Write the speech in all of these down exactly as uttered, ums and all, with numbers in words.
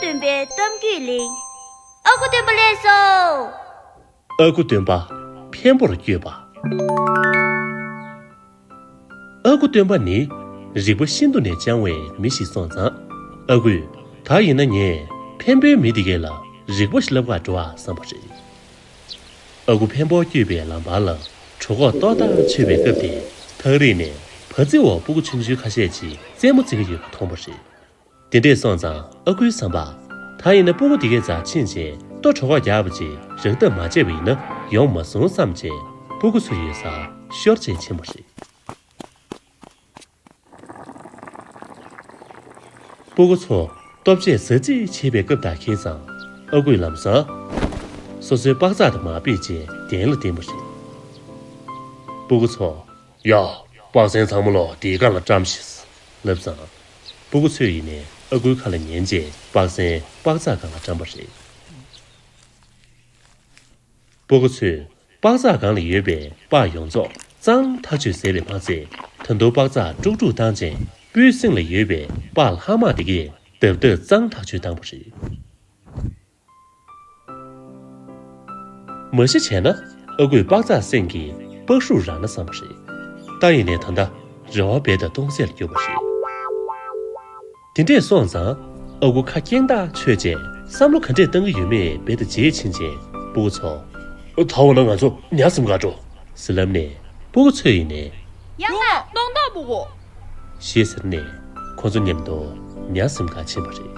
སྟོན་པའི་གཏམ་རྒྱུད་གླེང་། ཨ་ཁུ་སྟོན་པ་སླེབས་སོང་། ཨ་ཁུ་སྟོན་པ་འཕན་པོར་བསྐྱོད་པ། ཨ་ཁུ་སྟོན་པ་ནི་རིག་པ་ཤིན་ཏུ་ནས་སྤྱང་བའི་མི་ཞིག་སོང་ཙང་། ཨ་ཁུས་ད་ཡིན་ན་ངས་འཕན་པོའི་མི་དེ་གས་ལ་རིག་པ་ཞིག་བསླབ་ག་འགྲོ་ཨ་བསམ་པ་རེད། ཨ་ཁུ་འཕན་པོར་བསྐྱོད་པའི་ལམ་བར་ལ་གྲོད་ཁོག་ཏོག་ཏག་ཆོད་པའི་སྐབས་དེ། ཐག་རིང་ནས་བ་ཙེ་འོག་སྤུ་གུ་ཆུང་ཆུང་ཁ་ཤས་ཀྱིས་རྩེད་མོ་རྩེ་གི་ཡོད་པ་མཐོང་པ་རེད། དེ་འདྲས་སོང་ཙང་ཨ་ཁུས་བསམ་པ། ད་ཡིན་ན་སྤུ་གུ་དེ་གའི་རྩར་ཕྱིན་བྱས་ལྟོ་གྲོད་ཁོག་རྒྱགས་པ་ཅིག་རེག་ཐབས་མ་བྱས་པ་ཡིན་ན་ཡོང་མ་སོང་བསམ་བྱས་སྤུ་གུ་ཚོ་ཡོད་སར་ཤོར་བྱས་ཕྱིན་པ་རེད། སྤུ་གུ་ཚོ་ལྟོ་ཆས་ཟ་རྩིས་བྱེད་པའི་སྐབས་དག་ཁེལ་ཙང་ཨ་ཁུས་ལམ་སང་སོ་སོའི་པགས་ཚག་དེ་མར་ཕུད་བྱས་གདན་ལ་བསྟན་པ་རེད། སྤུ་གུ་ཚོ། ཡ། པགས་སེན་ཚང་མ་ལོག་དེའི་སྒང་ལ་བཀྲམ་ཤིག་ལབ་ཙང་། སྤུ་གུ་ཚོས་ཡིན་ནའི་ཨ་ཁུའི་ཁ་ལ་ཉན་བྱས་པགས་སེན་པགས་ཚག་སྒང་ལ་བཀྲམ་པ་རེད། སྤུ་གུ་ཚོས་པགས་ཚག་སྒང་ལ་ཡོད་པའི་པགས་ཡོངས་རྫོགས་གཙང་ཐག་ཆོད་བཟས་པས་མ་ཚད། ད་དུང་པགས་ཚག་དཀྲུག་དཀྲུག་བཏང་བྱས་སྤུའི་གསེང་ལ་ཡོད་པའི་པགས་ལྷག་མ་དེ་གས་རྡབ་རྡབ་གཙང་ཐག་ཆོད་བཏང་པ་རེད། མ་གཞི་བྱས་ན་ཨ་ཁུས་པགས་ཚག་སེང་གི་པགས་ཧྲུག་རག་ན་བསམ་པ་རེད། ད་ཡིན་ནའི་ད་ལྟ་རེ་བ་རྦད་དེ་སྟོང་ཟད་ལ་གྱུར་པ་རེད། དེ་འདྲས་སོང་ཙང་ཨ་ཁུ་ཁ་སྐྱེངས་ཐག་ཆོད་བྱས་བསམ་བློ་ག་འདྲས་བཏང་གི་ཡོད་མེད་རྦད་དེ་འཇིགས་ཕྱིན་བྱས་སྤུ་གུ་ཚོ། ད་འོ་ན་ང་ཚོ་ཉ་ཟིན་ག་འགྲོ། ཟེར་ལབ་ནས་སྤུ་གུ་ཚོས་ཡིན་ནའི། ཡ་ང་གནང་དང་སྤུ་གུ། ཞེས་ཟེར་ནས་ཁོ་ཚོ་མཉམ་དུ་ཉ་ཟིན་ག་ཕྱིན་པ་རེད།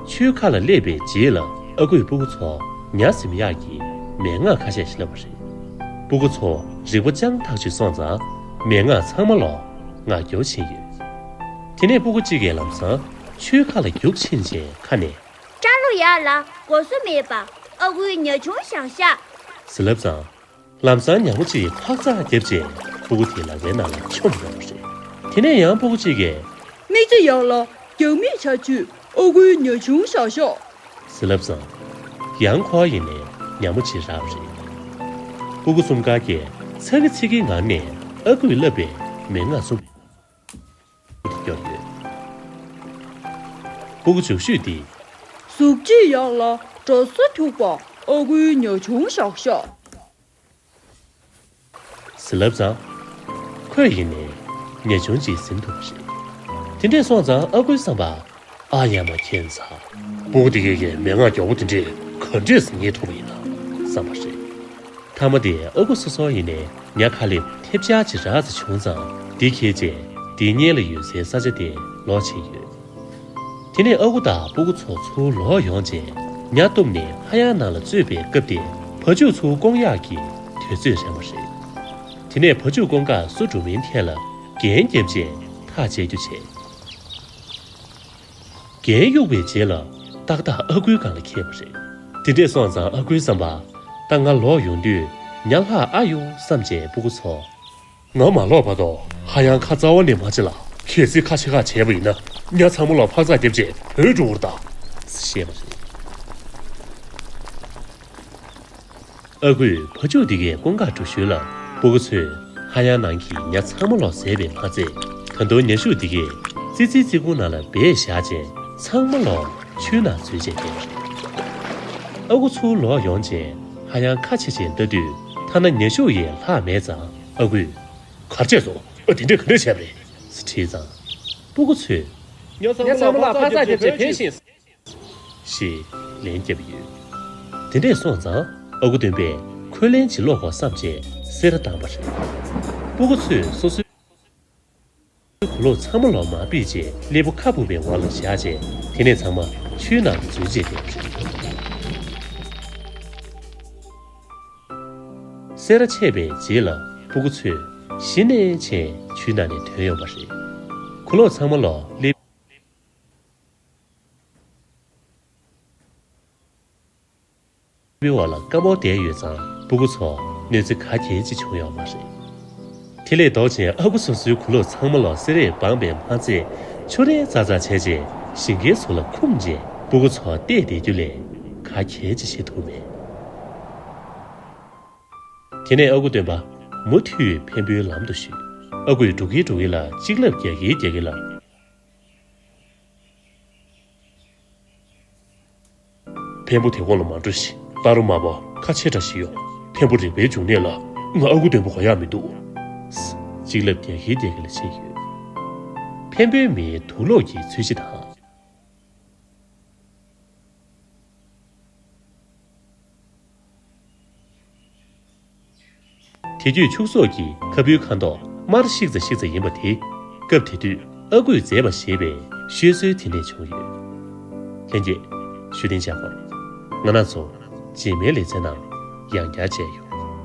ཆུའི་ཁ་ལ་སླེབས་པའི་རྗེས་ལ་ཨ་ཁུས་སྤུ་གུ་ཚོ་ཉ་ཟིན་ཡག་གི་མན་ངག་ཁ་ཤས་ཤིག་བསླབས་པ་རེད། སྤུ་གུ་ཚོ་རིག་པ་སྤྱང་ཐག་ཆོད་སོང་ཙང་མན་ངག་ཚང་མ་ལོག་ངག་སྐྱོར་ཕྱིན་ཡོད། དེ་ནས་སྤུ་གུ་གཅིག་གིས་ལམ་སང་ཆུའི་ཁ་ལ་རྒྱུག་ཕྱིན་བྱས་ཁ་ནས། སྐྲ་ལོ་ཡག་ལ་དགོས་སུ་མེད་པ་ཨ་ཁུའི་ཉ་ཆུང་བཞག་ཤག་ཟེར་ལབ་ཙང་། ལམ་སང་ཉ་མོ་གཅིག་ཕག་ཚག་བརྒྱབ་རྗེས་སྤུ་གུ་དེའི་ལག་པའི་ནང་ལ་མཆོངས་ཡོང་བ་རེད། དེ་ནས་ཡང་སྤུ་གུ་གཅིག་གིས། མིག་རྩི་ཡག་ལ་རྒྱག་མིག་ཆ་ཆུ་ཨ་ཁུའི་ཉ་ཆུང་བཞག་ཤག་ཟེར་ལབ་ཙང་། ཡང་ཁོ་ཡིན་ནས་ཉ་མོ་གཅིག་རག་པ་རེད། སྤུ་གུ་གསུམ་ཀ་གིས་ཚ་གི་ཚིག་གི་ངང་ནས་ཨ་ཁུས་བསླབས་པའི་མན་ངག་གསུམ་སྐྱོར་ཡོད། སྤུ་གུ་བཅུ་བཞི་དེས། གཟུགས་བྱད་ཡག་ལ་འགྲོ་ས་ཐུག་པ་ཨ་ཁུའི་ཉ་ཆུང་བཞག་ཤག་ཟེར་ལབ་ཙང་། ཁོས་ཡིན་ནས་ཉ་ཆུང་གཅིག་ཟིན་ཐུབ་པ་རེད། དེ་འདྲས་སོང་ཙང་ཨ་ཁུའི་བསམ་པ། ཨ་ཡ་མ་ཁྱེད་ཚ། སྤུ་གུ་དེ་གས་ཀྱིས་མན་ངག་མགྱོགས་པོ་དེ་འདྲས་ག་འདྲས་སེ་ངེས་ཐུབ་པ་ཡིན་ན་བསམ་པ་རེད། མཐའ་མ་དེ་ཨ་ཁུ་སོ་སོ་ཡིན་ནས་ཉ་ཁ་ལེབ་ཐེབས་ཆག་ཅིག་རག་ཙམ་བྱུང་ཙང་དེ་ཁྱེར་རྗེས་དེའི་སྔོན་ལ་ཡོད་སའི་ས་ཆ་དེར་ལོག་ཕྱིན་ཡོད། དེ་ནས་ཨ་ཁུ་དང་སྤུ་གུ་ཚོ་ཚུར་ལོག་ཡོང་རྗེས་ཉ་བཏུམས་ནས་ཧ་ཡང་ནང་ལ་བཙོས་པའི་སྐབས་དེ་བ་ཕྱུགས་ཚུར་སྐོང་ཡག་གི་དུས་ཚོད་རན་པ་རེད། དེ་ནས་བ་ཕྱུགས་སྐོང་གར་བསུ་འགྲོ་མིན་ཐད་ལ་འགན་བརྒྱབ་རྗེས་ཐག་བཅད་རྒྱུ་བྱས། འགན་གཡུགས་པའི་རྗེས་ལ་ཏག་ཏག་ཨ་ཁུའི་སྒང་ལ་འཁེལ་བ་རེད། དེ་འདྲས་སོང་ཙང་ཨ་ཁུའི་བསམ་པ། ད་ང་ལོག་ཡོང་དུས་ཉ་ལྷག་ཨ་ཡོང་བསམ་བྱས་སྤུ་གུ་ཚོ། ང་མ་ལོག་བར་དུ་ཧ་ཡང་ཁ་རྩ་བ་ནས་མ་བྱེད་ལ། གལ་སྲིད་ཁ་ཕྱེད་ཀ་བྱས་པ་ཡིན་ན་ཉ་ཚང་མ་ལ་ཕག་ཚག་བརྒྱབ་རྗེས་བྲོས་འགྲོ་གི་རེད་ད། ཞེས་པ་རེད། ཨ་ཁུས་བ་ཕྱུགས་དེ་གའི་སྐོང་གར་འགྲོ་ཞོར་ལ་སྤུ་གུ་ཚོས་ཧ་ཡང་ནང་གི་ཉ་ཚང་མ་ལོག་བཟས་པས་མ་ཚད། ད་དུང་ཉ་ཤུག་དེ་གས་ཙི་ཙིའི་ཙི་གུ་ནང་ལ་སྦས་བཞག་རྗེས་ཚང་མ་ལོག་ཆུའི་ནང་འཛུལ་བྱས་བསྡད་པ་རེད། ཨ་ཁུ་ཚུར་ལོག་ཡོང་རྗེས་ཧ་ཡང་ཁ་ཕྱེ་བྱས་ལྟ་དུས་ཐ་ན་ཉ་ཤུག་ཡས་ལྷག་མེད་ཙང་ཨ་ཁུས། གར་བྱས་སོང་། ཨ་དེ་འདྲས་ག་འདྲས་བྱས་པ་རེད། ཟེར་དྲིས་ཙང་། སྤུ་གུ་ཚོས། ཉ་ཚང་མ་ལ་ཕག་ཚག་བརྒྱབ་བྱས་འཕེན་ཤིང་། ཞེས་ལན་བརྒྱབ་ཡོད། དེ་འདྲས་སོང་ཙང་ཨ་ཁུ་སྟོན་པས་འཁོན་ལན་ཅིག་སློག་དགོས་བསམ་བྱས་སེ་ར་བཏང་བ་རེད། སྤུ་གུ་ཚོས་སོ་སོའི་གོས་ལོག་ཚང་མ་ལོག་མར་ཕུད་རྗེས་སླེ་པོ་ཁ་སྦུབ་པའི་འོག་ལ་བཞག་རྗེས་དེ་ནས་ཚང་མ་ཆུའི་ནང་འཛུལ་རྗེས་བསྡད་པ་རེད། སེ་ར་ཆད་པའི་རྗེས་ལ་སྤུ་གུ་ཚོས་གཞི་ནས་ཆེན་ཆུའི་ནང་ནས་ཐོན་ཡོང་བ་རེད། གོས་ལོག་ཚང་མ་ལོག་སླེ། པའི་འོག་ལ་སྐམ་པོ་བསྡད་ཡོད་ཙང་སྤུ་གུ་ཚོ་གནོད་འཚེ་ག་གེ་ཅིག་བྱུང་ཡོད་མ་རེད། དེ་ལས་ལྡོག་ཅིང་ཨ་ཁུ་སོ་སོའི་གོས་ལོག་ཚང་མ་ལོག་སེ་རས་སྦངས་པས་མ་ཚད་ཆུ་རན་ཙག་ཙག་བྱས་རྗེས་ཞིང་ཁའི་ཟུར་ལ་འཁུམས་རྗེས་སྤུ་གུ་ཚོ་བལྟས་བསྡད་རྒྱུ་ལས་ག་གེ་ཅིག་བྱེད་ཐུབ་མེད། དེ་ནས་ཨ་ཁུ་སྟོན་པ་མུ་མཐུད་འཕན་པོའི་ལམ་དུ་བཞུད། ཨ་ཁུས་འགྲོ་གིན་འགྲོ་གིན་ལ་གཅིག་ལབ་རྒྱག་གིན་རྒྱག་གིན་ལ། འཕན་པོ་དེ་གོང་ལ་མ་འགྲོ་ཞིག་སྟག་རོང་མ་པ་ཁ་ཆེ་དྲགས་ཤིག་ཡོད། འཕན་པོ་རིག་པའི་འབྱུང་གནས་ལ་ང་ཨ་ཁུ་སྟོན་པ་གོ་ཡག་མི་འདུག་གཅིག་ལབ་རྒྱག་གིན་རྒྱག་གིན་ལ་ཕྱིན་ཡོད། འཕན་པོའི་མིའི་དུག་ལོག་གི་ཚོས་གཞི་དང་། དེ་དུས་ཕྱུགས་ཟོག་གི་ཁ་སྤུའི་ཁ་མདོག་དམར་ཤིག་ཙ་ཤིག་ཙ་ཡིན་པ་དེ། སྐབས་དེ་དུས་ཨ་ཁུས་མཛད་པ་ཞེས་པའི་ཤོད་སྲོལ་དེ་ནས་བྱུང་ཡོད། ལྷན་རྒྱས། བཞུགས་གདན་འཇགས་སྐོར། ང་རང་ཚོ་རྗེས་མའི་ལེ་ཚན་ནང་ཡང་བསྐྱར་མཇལ་ཡོང་།